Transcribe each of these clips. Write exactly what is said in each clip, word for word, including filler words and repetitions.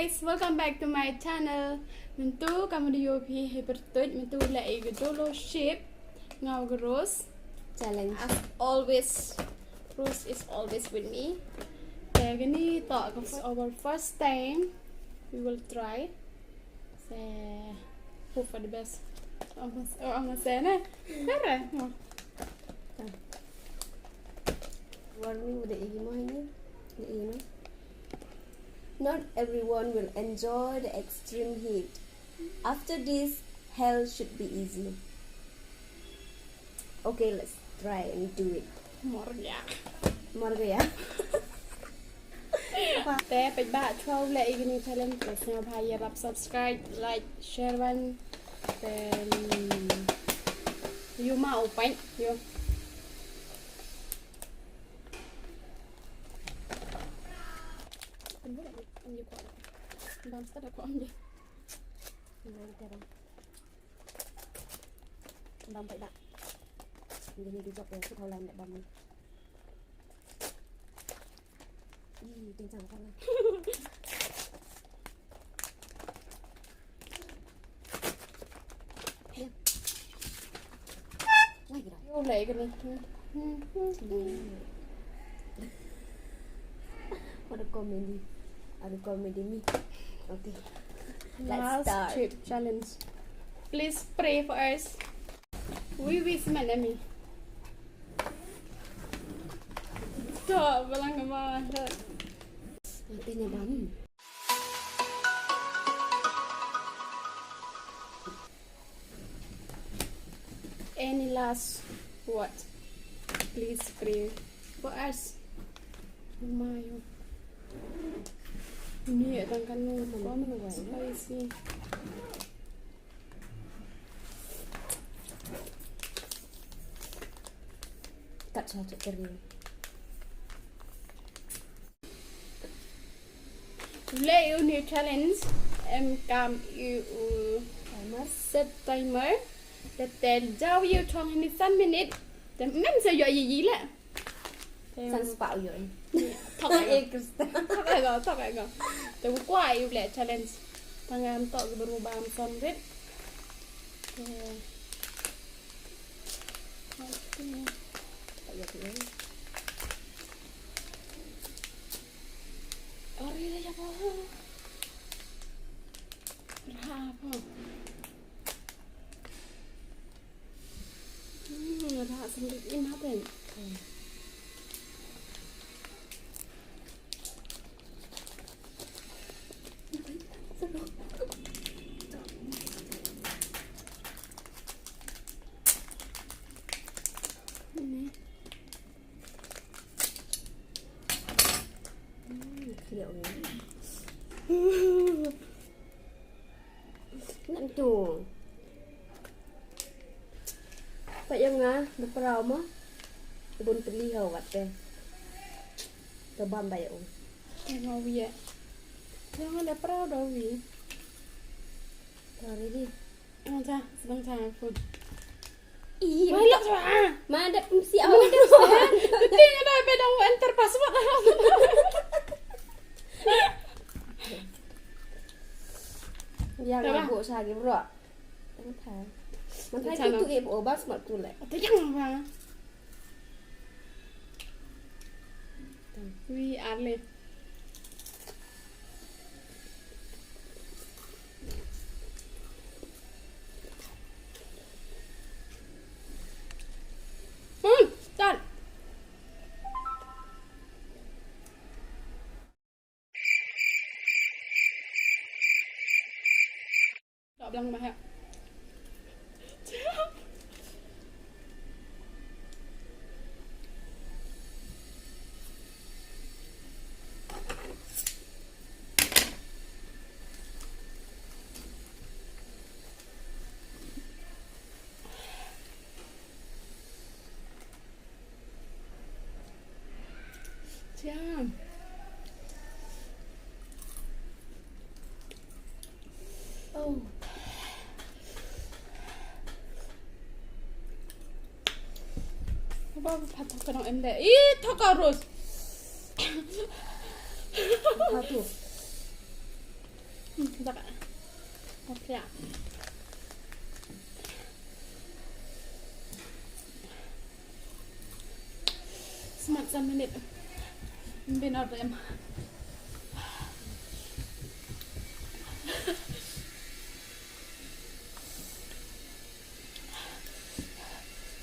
Guys, welcome back to my channel. Mynta ka video phi hi bertut, mynta leh i ka dolo shape. Nga u ka Rose. Challenge. As always, Rose is always with me. Te kani to ka f-, our first time. We will try. So, hope for the best. Ong, ong, ong, sene. Kare. Warning with the emo ini. The emo. Not everyone will enjoy the extreme heat. After this, hell should be easy. Okay, let's try and do it. Mor ya. Mor ya. Te peit ba chwa u leh i kini challenge, te sngewbha ïa rap subscribe, like, share ban. Te ïa ma u peit ïa. Bam stad ko am je. Bam peit ba. Ngi ni di jop ya, suk hau lain da bam ni. Ih, kencang kan. Lagi dah. Yo, lagi kena. What a comedy. What a comedy me. Okay. Let's start. Last chip challenge. Please pray for us. We wish my name. Stop, balang kama. Nanti nyaman. Any last word? Please pray for us. Mayo. Ni tang kan ni spicy. Kat sa tu kering. Leh ïa u new challenge, em kam ïa u timer, set timer. Te te jaw ïa u chong ni san minit. Te mem sa ïoh ïa i leh. San spah u ïoh. Thok ai ko. Thok ai ko, thok ai ko. Te u kwah ïa u leh challenge. Tang am tok ki baru bam san rit. Te Ngan tu. Pat ïa nga da prau mo. Bun peli ha wat te. Te bam ba ïa u. Te nga wi ïa. Te nga da prau da wi. Te ready. Ang ta, sedang ta food. Ih, wah, lok sa. Ma da pemsi awak. Betul nya dah bedang enter password. Ïa nga bok sa gi bro. Mantap. Mantap itu ke bok bas mak tu leh. Ada yang apa? Wi ale. Hmm, start. Dok blang mahak. Jam. Oh. Apa, apa, apa, apa, em deh. Ih, thok arus. Apa tu? Dak. Dak ya. Smat san minit. Bin ordem.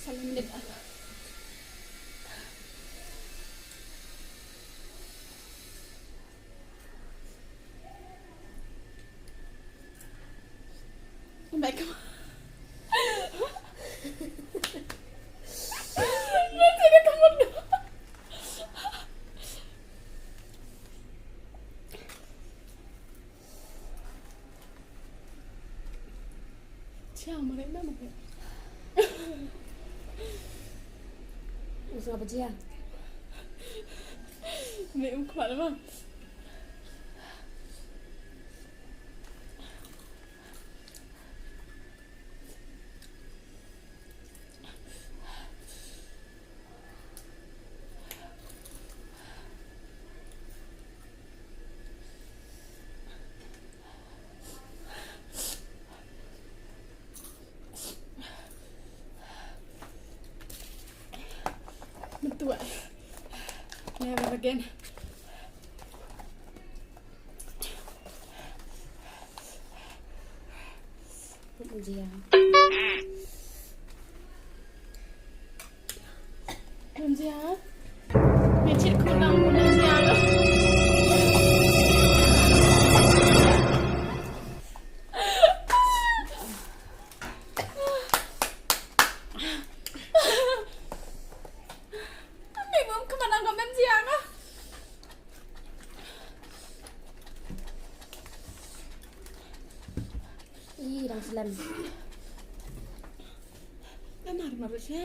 San minit. Baik. Mati dah kamu. Ciao, mereka mana? Usa apa dia? Ni um kuat lah. Mentua. Never again. Menjia. Menjia. Mecit kurang menjia. Ambil bom ke mana kau menjia kau? Ih, dang slem. Namar marusnya.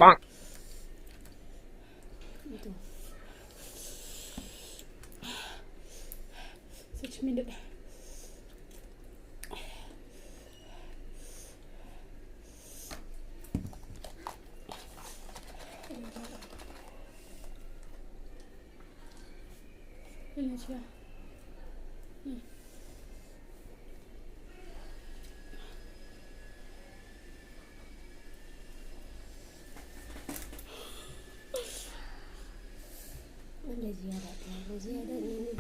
Itu. Six minute. Ini siya. Hmm. Ada ziyarat, ada ziyarat ini.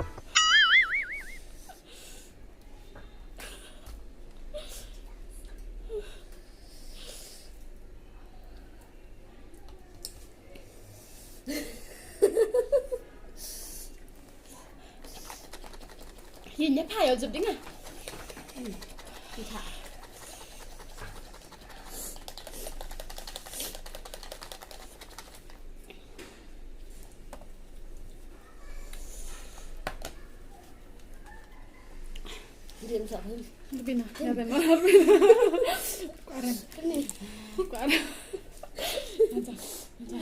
Yin ya pha ya zub dinga. Hmm. Kita. Hindi mo sa akin. Hindi na. Hindi mo. Kuaran. Hindi. Kuaran. Aja. Aja.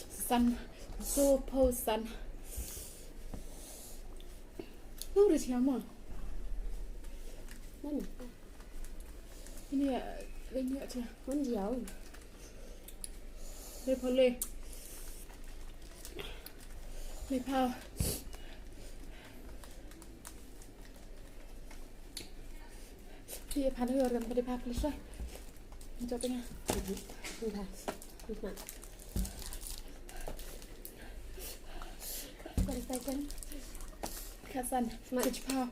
San. So po san. Nang ris ya mo. Mana? Ini ya, ini aja. Mana jauh? Le pha le. Le pha. Phi pha le yor kan pha le pha please. Jop nga. Pha. Pha. Kan second. Kasan. Sma. Pha.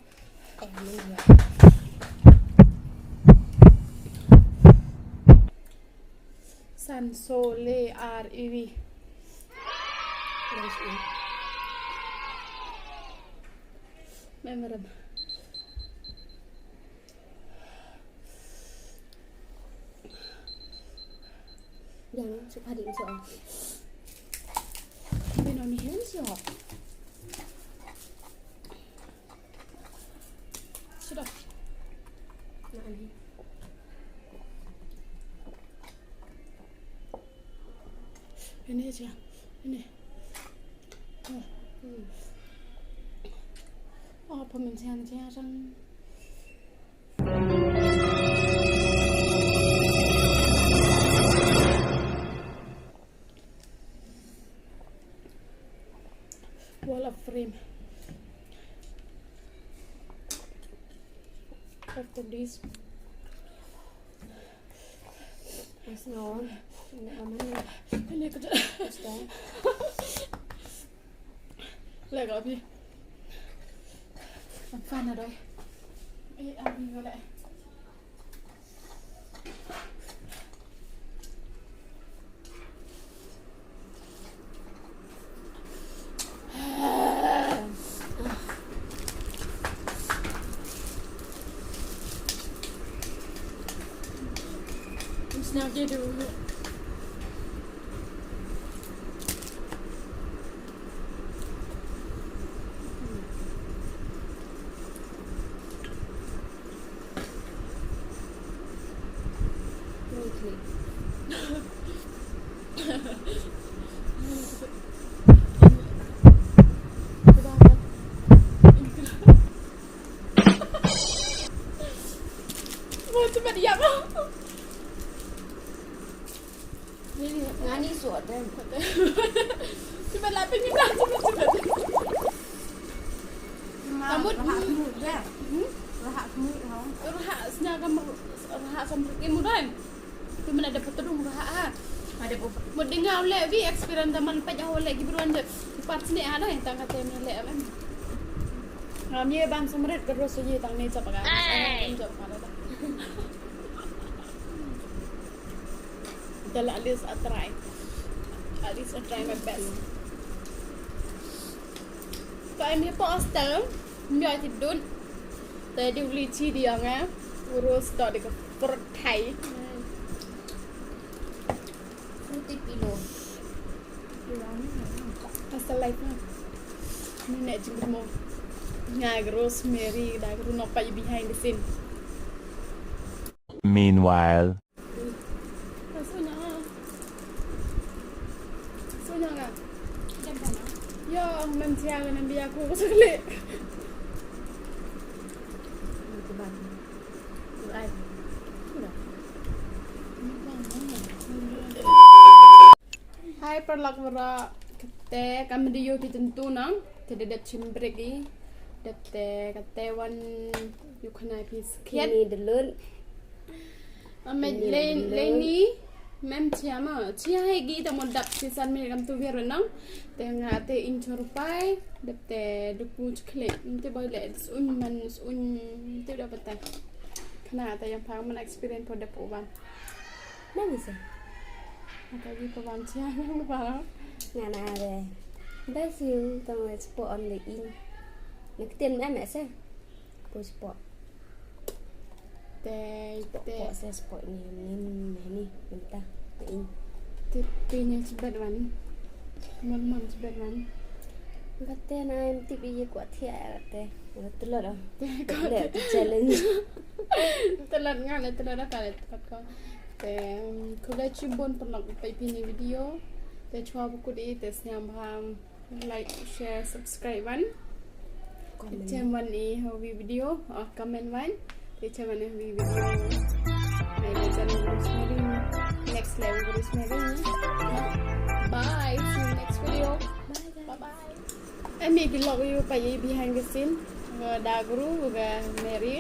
San so le ar iwi. Memoram. Yang suka di so. Bino ni hen so. Sudah. Nah, ini. Ini aja. Ini. Oh. Hmm. Oh, pemencyan aja sang. Wall of frame. After this. Mas no. Ini ka. Stop. Let go, Abby. I'm fine, Adoy. Eh, Abby, go let. It's not good. Wah, cepat dia, Bang. Ngani suat deh. Cepat lah, pergi dah, cepat, cepat. Kamu rahak semut deh. Hmm? Rahak semut, ha. Rahak senyap kamu, rahak sampai kamu dah. Tu mana ada peterung rahak, ha. Ada bu. Mo dengar oleh wi experience teman pejah oleh gibran je. Pat sini ada yang tang kata ni leh kan. Ngam ye ban semret terus ye tang ni capa kan. Capa kan dah. Dah lah, at least I try. At least I try my best. Ka em hi pa hostel, mya ti dun. Te di uli chi di ang eh. Urus to di ka pertai. Fruity pillow. Hostel life na. Ni ne jing mo. Nga ga Rosemary da ga ru no pa behind the scene. Meanwhile. Sonya. Sonya nga. Yo, mem tia nga mem bia ku sekali. Hai paralok baroh, kate kam video ki tentu nang, te da dep chim break i, dep te kate wan ïa khana phi skit. Ni de lut. Ame Ni lei de lut. Lei ni mem chia ma, chia hai gi ta mo dap chi san minit kam tu biar nang. Te nga te in chor pai, dep te dupu chkle, te boy le, un man, un te da pata. Khana ta yang phang man experience po dep uban. Nang isa. Ata gi ko ban chia nang ba. Nga na re. Dai siu tang le spo on le in. Nak tien em ese. Ko spo. Te, te. Spo se spo ni, ni, ni, ni, minta. Le in. Te, te ni sibet wan. Mon, mon sibet wan. Kate na em tip i ko thia kate. Telot ah. Te ko le tu challenge. Telot nga le telot ah ka le telot ko. Te, um, khublei chibun paralok ba peit ïa kine video. Te chwa ba kut i te sngewbha like, share, subscribe wan. Comment. Te chem wan i ha wi video, ah, comment wan. Te chem wan i ha wi video. Ai le channel Rosemary. Next level Rosemary. Bye. See you next video. Bye, guys. Bye bye. Ai mi ki lok ïa u pa ïa behind the scene. Ga da guru ga Mary.